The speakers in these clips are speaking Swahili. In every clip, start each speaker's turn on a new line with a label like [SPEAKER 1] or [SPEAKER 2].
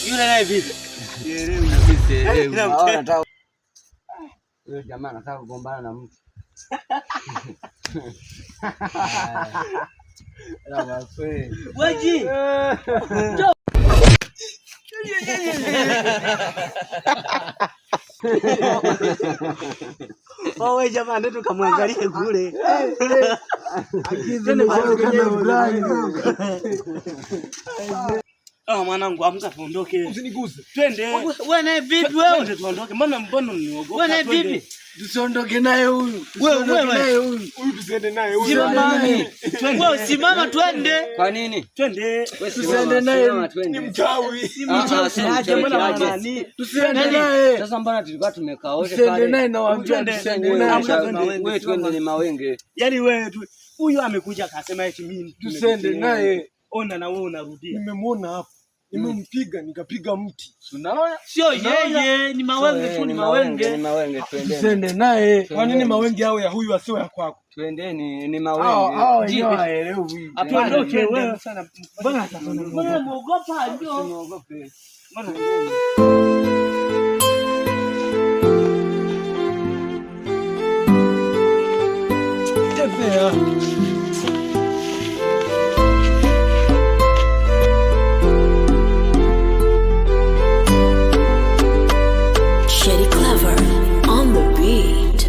[SPEAKER 1] Yule naye vipi?
[SPEAKER 2] Yule jamaa anataka kugombana na mtu.
[SPEAKER 1] Weji. Oh, wewe jamaa ndio tukamwangalie kule. Ah, mwanangu amka tuondoke.
[SPEAKER 3] Usiniguse.
[SPEAKER 1] Twende.
[SPEAKER 4] Wewe naye vipi wewe?
[SPEAKER 1] Twende tuondoke. Mbona uniogopa?
[SPEAKER 4] Wewe naye vipi?
[SPEAKER 3] Tusiondoke naye huyu.
[SPEAKER 4] Wewe
[SPEAKER 3] naye huyu. Huyu tusiende naye huyu.
[SPEAKER 4] Wewe simama twende.
[SPEAKER 2] Kwa nini?
[SPEAKER 1] Twende.
[SPEAKER 3] Tusiende naye. Ni mchawi.
[SPEAKER 1] Aje mbona nani?
[SPEAKER 3] Tusiende naye.
[SPEAKER 2] Sasa mbona tulikuwa tumekaa wote pale?
[SPEAKER 3] Tusiende naye na waambia tusiende naye.
[SPEAKER 2] Wewe twende ni mawenge.
[SPEAKER 1] Yaani wewe tu huyu amekuja akasema eti mimi
[SPEAKER 3] tusiende naye.
[SPEAKER 1] Ona na wewe unarudia.
[SPEAKER 3] Nimemwona hapo. Nimempiga nikapiga mti.
[SPEAKER 2] Unaona?
[SPEAKER 4] Sio yeye, ni mawenge tu, ni mawenge.
[SPEAKER 2] Ni mawenge, twendeni.
[SPEAKER 3] Tusiende naye. Kwa nini mawenge yao ya huyu asiwe ya kwako?
[SPEAKER 2] Twendeni, ni mawenge.
[SPEAKER 3] Hao wenyewe hawaelewi.
[SPEAKER 1] Atuondoke wewe. Mbona
[SPEAKER 4] Mbona muogopa ndio?
[SPEAKER 2] Muogope.
[SPEAKER 1] Mbona
[SPEAKER 3] Tembea.
[SPEAKER 5] Shady Clever on the beat.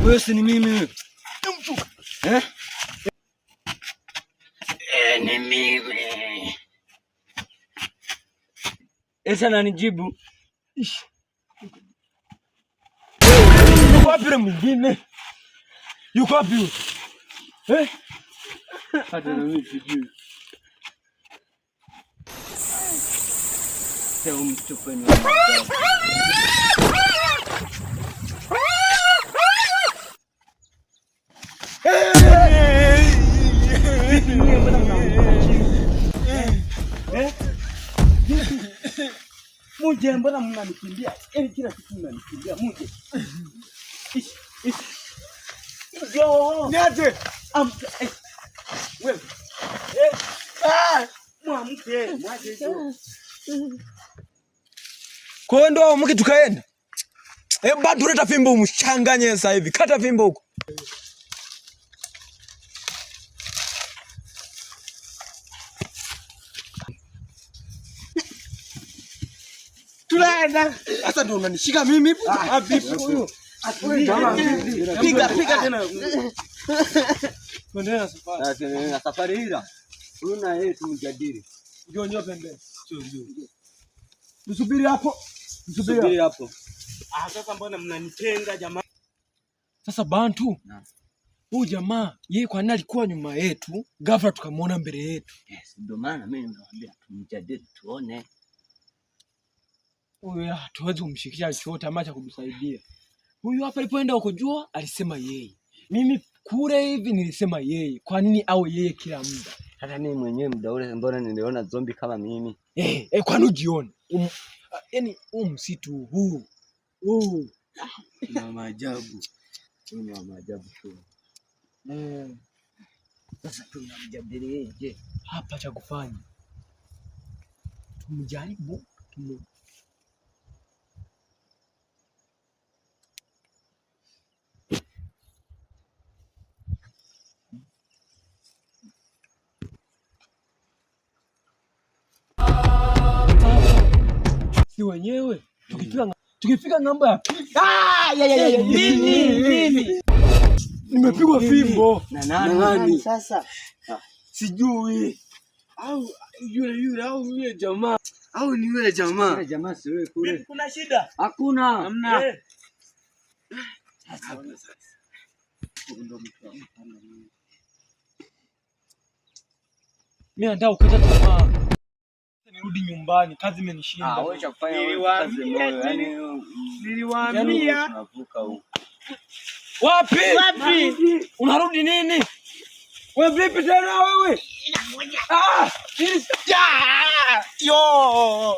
[SPEAKER 2] Wewe si ni mimi. Eh? Eh, ni mimi. Esa ananijibu.
[SPEAKER 3] Yuko wapi yule mwingine? Yuko wapi yule? Eh?
[SPEAKER 2] Hata na mimi sijui. Sasa mtupe ni
[SPEAKER 1] Muje, mbona mnanikimbia? Yaani kila siku mnanikimbia. Muje. Ish, ish. Yo.
[SPEAKER 3] Niache.
[SPEAKER 1] Amka. Eh. Wewe. Eh. Ah, mwamke. Mwache hizo.
[SPEAKER 3] Kwa hiyo ndo mke tukaenda. Eh, bado leta fimbo umchanganye sasa hivi. Kata fimbo huko.
[SPEAKER 1] Tunaenda.
[SPEAKER 3] Sasa ndio unanishika mimi ah, vipi huyu?
[SPEAKER 1] Piga piga tena.
[SPEAKER 3] Tuendelee na safari.
[SPEAKER 2] Na safari hila. Huyu na yeye tumjadili.
[SPEAKER 3] Njoo njoo pembeni. Sio njoo. Msubiri hapo.
[SPEAKER 2] Msubiri hapo.
[SPEAKER 1] Ah, sasa mbona mnanitenga jamaa?
[SPEAKER 3] Sasa Bantu, huyu jamaa yeye kwa nini alikuwa nyuma yetu, ghafla tukamwona mbele yetu?
[SPEAKER 2] Yes, ndio maana mimi nimewaambia tumjadili tuone.
[SPEAKER 3] Huyu hatuwezi kumshikisha chochote ama cha kumsaidia. Huyu hapa alipoenda huko jua alisema yeye. Mimi kule hivi nilisema yeye. Kwa nini au yeye kila muda?
[SPEAKER 2] Hata mimi mwenyewe muda ule mbona niliona zombi kama mimi.
[SPEAKER 3] Eh, eh, kwani ujione? Yaani huu msitu huu. Huu.
[SPEAKER 2] Na maajabu. Huu ni wa maajabu tu.
[SPEAKER 3] Eh,
[SPEAKER 2] Sasa tunamjadilije?
[SPEAKER 3] hapa cha kufanya. Tumjaribu, tumu si wenyewe tukifika ng'ambo ya pili. Ah, ya, ya, ya,
[SPEAKER 4] Nini? Nini?
[SPEAKER 3] Nimepigwa fimbo.
[SPEAKER 2] Na nani?
[SPEAKER 1] Sasa
[SPEAKER 3] Sijui. Au yule yule au yule jamaa.
[SPEAKER 2] Au ni yule jamaa? Yule jamaa si wewe kule.
[SPEAKER 1] Kuna shida?
[SPEAKER 2] Hakuna.
[SPEAKER 1] Hamna.
[SPEAKER 3] Mimi nataka kukata tamaa. Nirudi nyumbani, kazi imenishinda.
[SPEAKER 2] Ah, wewe cha kufanya wewe kazi moyo. Yaani
[SPEAKER 1] Niliwaambia
[SPEAKER 2] tunavuka huko.
[SPEAKER 3] Wapi?
[SPEAKER 4] Wapi?
[SPEAKER 3] Unarudi nini? Wewe vipi tena wewe? Ah, nini?
[SPEAKER 1] Yo.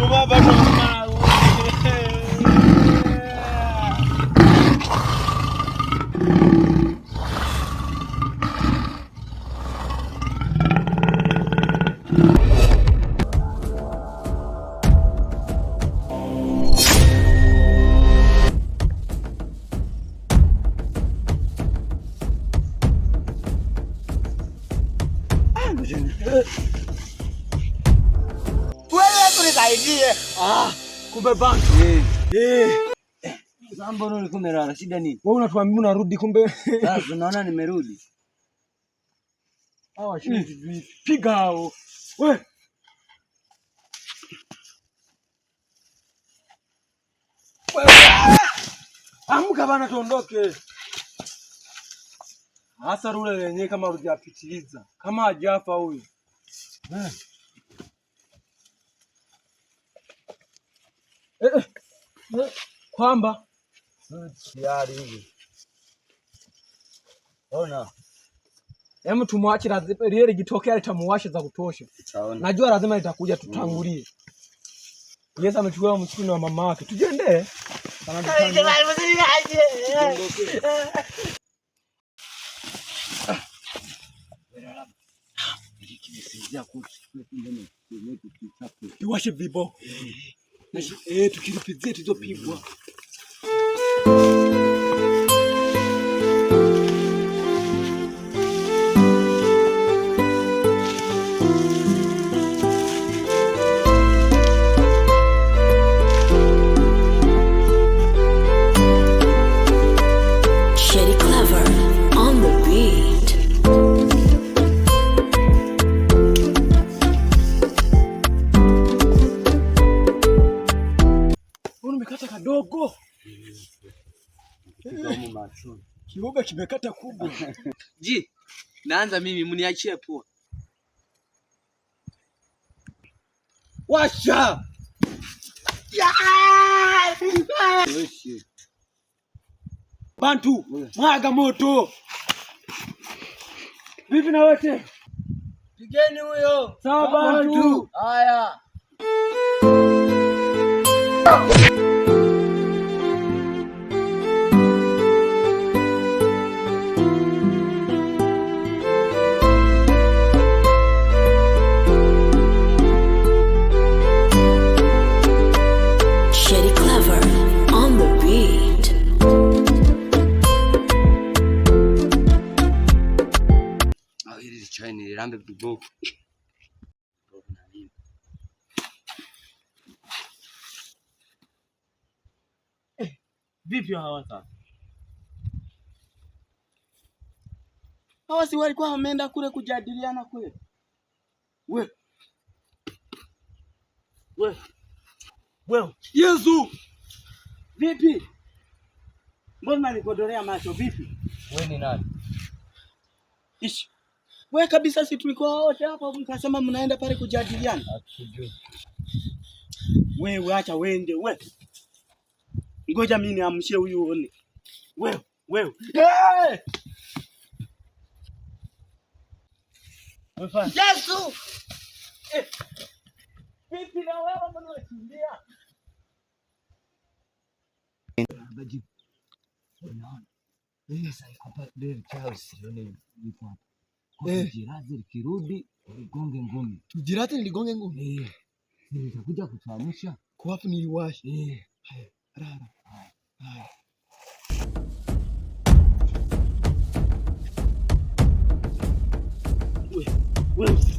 [SPEAKER 1] Baba Wewe
[SPEAKER 3] Ah, kumbe bank. Eh.
[SPEAKER 2] Sasa mbona ulikuwa umelala? Shida nini?
[SPEAKER 3] Wewe unatuambia unarudi kumbe.
[SPEAKER 2] Sasa unaona nimerudi.
[SPEAKER 3] Hawa shinzi vipi? Piga hao. We. Amka bana tuondoke. Hasa rule lenyewe kama hujapitiliza. Kama hajafa huyu. Eh. Eh, eh. Kwamba
[SPEAKER 2] Tayari hivi. Ona.
[SPEAKER 3] Hebu tumwache lazima lile likitokea litamuwasha za kutosha.
[SPEAKER 2] Utaona.
[SPEAKER 3] Najua lazima litakuja tutangulie. Yesu amechukua msituni wa mama yake. Tujiendee. Tuwashe viboko. Eh, tukilipizie tulizopigwa.
[SPEAKER 5] Shady Clever on the beat.
[SPEAKER 3] Mbona umekata kadogo? Kiboga kimekata kubwa.
[SPEAKER 4] Ji, naanza mimi mniachie pua.
[SPEAKER 3] Washa! Bantu, mwaga moto. Vipi na wote?
[SPEAKER 2] Pigeni huyo.
[SPEAKER 3] Sawa Bantu.
[SPEAKER 2] Haya.
[SPEAKER 5] Shady Clever on the beat.
[SPEAKER 2] Ah, hili chai nilirambe viboko.
[SPEAKER 4] Vipi hawa sasa? Hawa si walikuwa wameenda kule kujadiliana kule. We. We.
[SPEAKER 1] Wewe
[SPEAKER 3] Yesu!
[SPEAKER 1] vipi? Mbona unanikodolea macho vipi?
[SPEAKER 2] Wewe ni nani?
[SPEAKER 1] Ishi. Wewe kabisa, si tulikuwa wote hapa mkasema mnaenda pale kujadiliana.
[SPEAKER 2] Hatujui.
[SPEAKER 1] Wewe acha wende we. Ngoja mimi niamshie huyu uone. Wewe, wewe.
[SPEAKER 3] Hey!
[SPEAKER 4] Yesu!
[SPEAKER 1] Vipi na wewe mbona unakimbia?
[SPEAKER 2] Jirazi likirudi ligonge ngumi.
[SPEAKER 3] Tujirate niligonge ngumi.
[SPEAKER 2] Eh. Nitakuja kutuamsha.
[SPEAKER 3] Kwa wapi niliwasha?
[SPEAKER 2] Eh.
[SPEAKER 3] Rara. Haya.
[SPEAKER 1] Wewe.